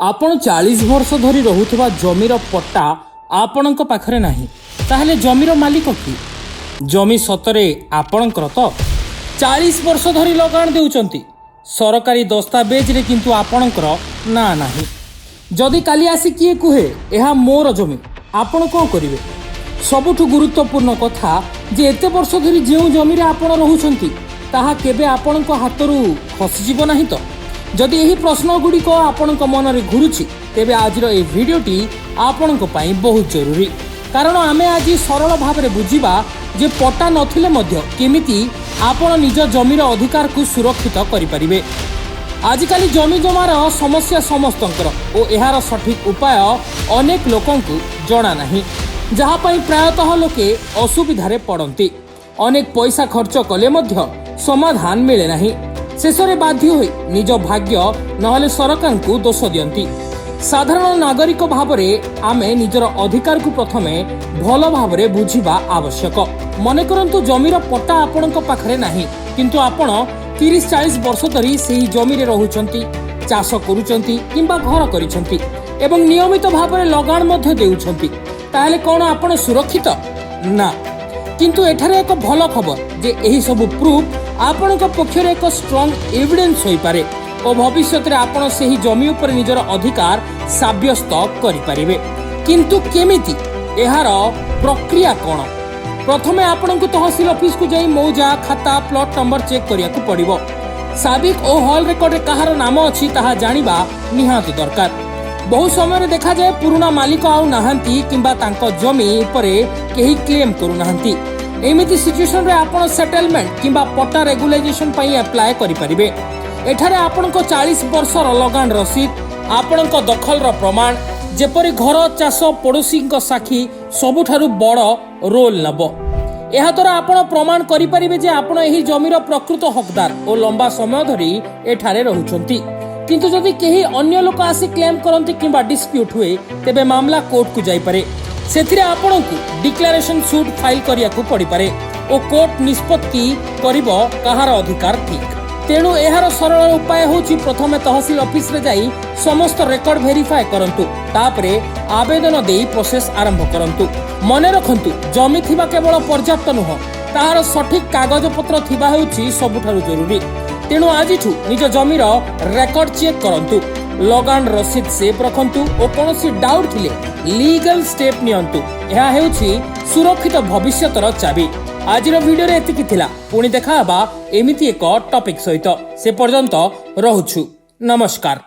ଆପଣ 40 ବର୍ଷ ଧରି ରହୁଥିବା ଜମିର ପଟ୍ଟା ଆପଣଙ୍କ ପାଖରେ ନାହିଁ, ତାହେଲେ ଜମିର ମାଲିକ କିଏ? ଜମି ସତରେ ଆପଣଙ୍କର ତ? 40 ବର୍ଷ ଧରି ଲଗାଣ ଦେଉଛନ୍ତି, ସରକାରୀ ଦସ୍ତାବେଜରେ କିନ୍ତୁ ଆପଣଙ୍କର ନାଁ ନାହିଁ। ଯଦି କାଲି ଆସି କିଏ କୁହେ, "ଏହା ମୋର ଜମି", ଆପଣ କ'ଣ କରିବେ? ସବୁଠୁ ଗୁରୁତ୍ୱପୂର୍ଣ୍ଣ କଥା ଯେ ଏତେ ବର୍ଷ ଧରି ଯେଉଁ ଜମିରେ ଆପଣ ରହୁଛନ୍ତି, ତାହା କେବେ ଆପଣଙ୍କ ହାତରୁ ଖସିଯିବ ନାହିଁ ତ? ଯଦି ଏହି ପ୍ରଶ୍ନଗୁଡ଼ିକ ଆପଣଙ୍କ ମନରେ ଘୁରୁଛି, ତେବେ ଆଜିର ଏହି ଭିଡ଼ିଓଟି ଆପଣଙ୍କ ପାଇଁ ବହୁତ ଜରୁରୀ। କାରଣ ଆମେ ଆଜି ସରଳ ଭାବରେ ବୁଝିବା ଯେ ପଟ୍ଟା ନଥିଲେ ମଧ୍ୟ କେମିତି ଆପଣ ନିଜ ଜମିର ଅଧିକାରକୁ ସୁରକ୍ଷିତ କରିପାରିବେ। ଆଜିକାଲି ଜମି ଜମାର ସମସ୍ୟା ସମସ୍ତଙ୍କର ଓ ଏହାର ସଠିକ୍ ଉପାୟ ଅନେକ ଲୋକଙ୍କୁ ଜଣା ନାହିଁ, ଯାହା ପାଇଁ ପ୍ରାୟତଃ ଲୋକେ ଅସୁବିଧାରେ ପଡ଼ନ୍ତି। ଅନେକ ପଇସା ଖର୍ଚ୍ଚ କଲେ ମଧ୍ୟ ସମାଧାନ ମିଳେ ନାହିଁ। ଶେଷରେ ବାଧ୍ୟ ହୋଇ ନିଜ ଭାଗ୍ୟ ନହେଲେ ସରକାରଙ୍କୁ ଦୋଷ ଦିଅନ୍ତି। ସାଧାରଣ ନାଗରିକ ଭାବରେ ଆମେ ନିଜର ଅଧିକାରକୁ ପ୍ରଥମେ ଭଲ ଭାବରେ ବୁଝିବା ଆବଶ୍ୟକ। ମନେ କରନ୍ତୁ, ଜମିର ପଟ୍ଟା ଆପଣଙ୍କ ପାଖରେ ନାହିଁ, କିନ୍ତୁ ଆପଣ 30-40 ବର୍ଷ ଧରି ସେହି ଜମିରେ ରହୁଛନ୍ତି, ଚାଷ କରୁଛନ୍ତି କିମ୍ବା ଘର କରିଛନ୍ତି ଏବଂ ନିୟମିତ ଭାବରେ ଲଗାଣ ମଧ୍ୟ ଦେଉଛନ୍ତି। ତାହେଲେ କ'ଣ ଆପଣ ସୁରକ୍ଷିତ ନା? କିନ୍ତୁ ଏଠାରେ ଏକ ଭଲ ଖବର ଯେ ଏହି ସବୁ ପ୍ରୁଫ୍ ଆପଣଙ୍କ ପକ୍ଷରେ ଏକ ଷ୍ଟ୍ରଙ୍ଗ ଏଭିଡେନ୍ସ ହୋଇପାରେ ଓ ଭବିଷ୍ୟତରେ ଆପଣ ସେହି ଜମି ଉପରେ ନିଜର ଅଧିକାର ସାବ୍ୟସ୍ତ କରିପାରିବେ। କିନ୍ତୁ କେମିତି? ଏହାର ପ୍ରକ୍ରିୟା କ'ଣ? ପ୍ରଥମେ ଆପଣଙ୍କୁ ତହସିଲ ଅଫିସକୁ ଯାଇ ମୌଜା ଖାତା, ପ୍ଲଟ ନମ୍ବର ଚେକ୍ କରିବାକୁ ପଡ଼ିବ। ସାବିକ ଓ ହଲ୍ ରେକର୍ଡରେ କାହାର ନାମ ଅଛି, ତାହା ଜାଣିବା ନିହାତି ଦରକାର। ବହୁ ସମୟରେ ଦେଖାଯାଏ, ପୁରୁଣା ମାଲିକ ଆଉ ନାହାନ୍ତି କିମ୍ବା ତାଙ୍କ ଜମି ଉପରେ କେହି କ୍ଲେମ୍ କରୁନାହାନ୍ତି। ଏମିତି ସିଚୁଏସନରେ ଆପଣ ସେଟଲମେଣ୍ଟ କିମ୍ବା ପଟ୍ଟା ରେଗୁଲାଇଜେସନ ପାଇଁ ଆପ୍ଲାଏ କରିପାରିବେ। ଏଠାରେ ଆପଣଙ୍କ 40 ବର୍ଷର ଲଗାଣ ରସିଦ, ଆପଣଙ୍କ ଦଖଲର ପ୍ରମାଣ, ଯେପରି ଘର, ଚାଷ, ପଡ଼ୋଶୀଙ୍କ ସାକ୍ଷୀ ସବୁଠାରୁ ବଡ଼ ରୋଲ ନେବ। ଏହାଦ୍ୱାରା ଆପଣ ପ୍ରମାଣ କରିପାରିବେ ଯେ ଆପଣ ଏହି ଜମିର ପ୍ରକୃତ ହକଦାର ଓ ଲମ୍ବା ସମୟ ଧରି ଏଠାରେ ରହୁଛନ୍ତି। କିନ୍ତୁ ଯଦି କେହି ଅନ୍ୟ ଲୋକ ଆସି କ୍ଲେମ୍ କରନ୍ତି କିମ୍ବା ଡିସ୍ପ୍ୟୁଟ୍ ହୁଏ, ତେବେ ମାମଲା କୋର୍ଟକୁ ଯାଇପାରେ। ସେଥିରେ ଆପଣଙ୍କୁ ଡିକ୍ଲାରେସନ ସୁଟ୍ ଫାଇଲ୍ କରିବାକୁ ପଡ଼ିପାରେ ଓ କୋର୍ଟ ନିଷ୍ପତ୍ତି କରିବ କାହାର ଅଧିକାର ଠିକ୍। ତେଣୁ ଏହାର ସରଳ ଉପାୟ ହେଉଛି, ପ୍ରଥମେ ତହସିଲ ଅଫିସରେ ଯାଇ ସମସ୍ତ ରେକର୍ଡ ଭେରିଫାଏ କରନ୍ତୁ। ତାପରେ ଆବେଦନ ଦେଇ ପ୍ରୋସେସ ଆରମ୍ଭ କରନ୍ତୁ। ମନେ ରଖନ୍ତୁ, ଜମି ଥିବା କେବଳ ପର୍ଯ୍ୟାପ୍ତ ନୁହଁ, ତାହାର ସଠିକ୍ କାଗଜପତ୍ର ଥିବା ହେଉଛି ସବୁଠାରୁ ଜରୁରୀ। ତେଣୁ ଆଜିଠୁ ନିଜ ଜମିର ରେକର୍ଡ ଚେକ୍ କରନ୍ତୁ, ଲଗାଣ ରସିଦ ସେଭ୍ ରଖନ୍ତୁ ଓ କୌଣସି ଡାଉଟ୍ ଥିଲେ ଲିଗାଲ ଷ୍ଟେପ୍ ନିଅନ୍ତୁ। ଏହା ହେଉଛି ସୁରକ୍ଷିତ ଭବିଷ୍ୟତର ଚାବି। ଆଜିର ଭିଡ଼ିଓରେ ଏତିକି ଥିଲା। ପୁଣି ଦେଖା ହେବା ଏମିତି ଏକ ଟପିକ୍ ସହିତ। ସେ ପର୍ଯ୍ୟନ୍ତ ରହୁଛୁ, ନମସ୍କାର।